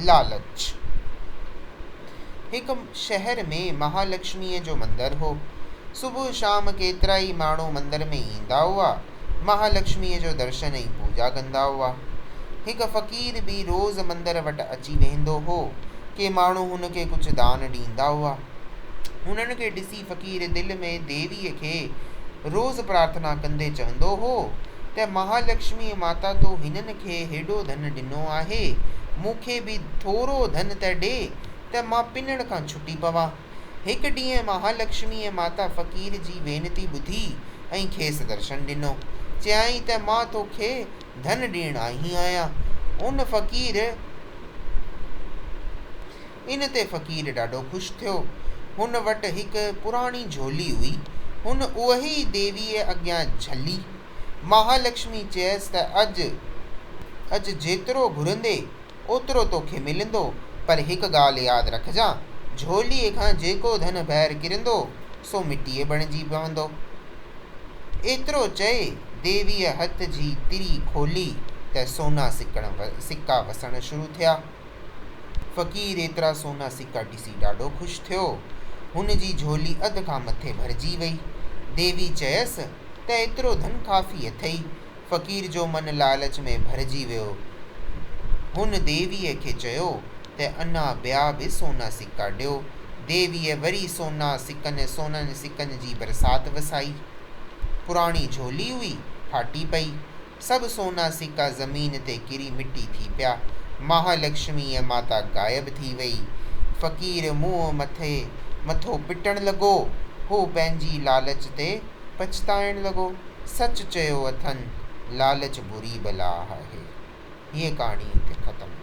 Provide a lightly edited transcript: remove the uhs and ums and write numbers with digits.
لالچ. هڪ شهر ۾ مهالڪشميء جو مندر هو. صبح شام ڪيترائي ماڻهو مندر ۾ ايندا هئا، مهالڪشميء جو درشن ۽ پوڄا ڪندا هئا. هڪ فقير به روز مندر وٽ اچي ويهندو هو. ڪي ماڻهو هن کي ڪجهه دان ڏيندا هئا. هنن کي ڏسي فقير دل ۾ ديويء کي روز پرارٿنا ڪندي چوندو هو ته مهالڪشمي ماتا تو هنن کي هيڏو ڌن ڏنو آهي، مون کي به ٿورو ڌن ته ڏي ته مان پنڻ کان ڇٽي پوان. هڪ ڏينهن مهالڪشميء ماتا فقير جي وينتي ٻڌي ۽ کيس درشن ڏنو. چيائين ته مان توکي ڌن ڏيڻ آئي آهيان. ان فقير. ان تي فقير ڏاڍو خوش ٿيو. هن وٽ هڪ پراڻي جهولي هئي. هن اهائي ديويء اڳيان جهلي. مهالڪشمي چيس ته اڄ اڄ جيترو گهرندي، اوترو توکي ملندو، پر هڪ ڳالهه ياد رکجان، جهوليء کان جيڪو ڌن ٻاهر ڪرندو، سو مٽيء بڻجي پوندو. ايترو چئي، ديويء هٿ جي تري کولي ته سونا سڪا وسڻ شروع ٿيا. فقير ايترا سونا سڪا ڏسي ڏاڍو خوش ٿيو. هن جي جهولي اڌ کان مٿي ڀرجي وئي. ديوي چيس ته ايترو ڌن ڪافي اٿئي. فقير جو من لالچ ۾ ڀرجي ويو. هن ديويء کي چيو ته اڃا ٻيا به سونا سڪا ڏيو. ديويء وري سونا سڪن سونن سڪن جي برسات وسائي. پراڻي جهولي هئي، ڦاٽي پئي. سڀ سونا سڪا زمين تي ڪري مٽي ٿي پيا. مهالڪشميء ماتا غائب ٿي وئي. فقير منهن مٿي مٿو پٽڻ لڳو. هو پنهنجي لالچ تي پڇتائڻ لڳو. سچ چيو اٿن، لالچ بري بلا آهي. هيء ڪهاڻي هتي ختم.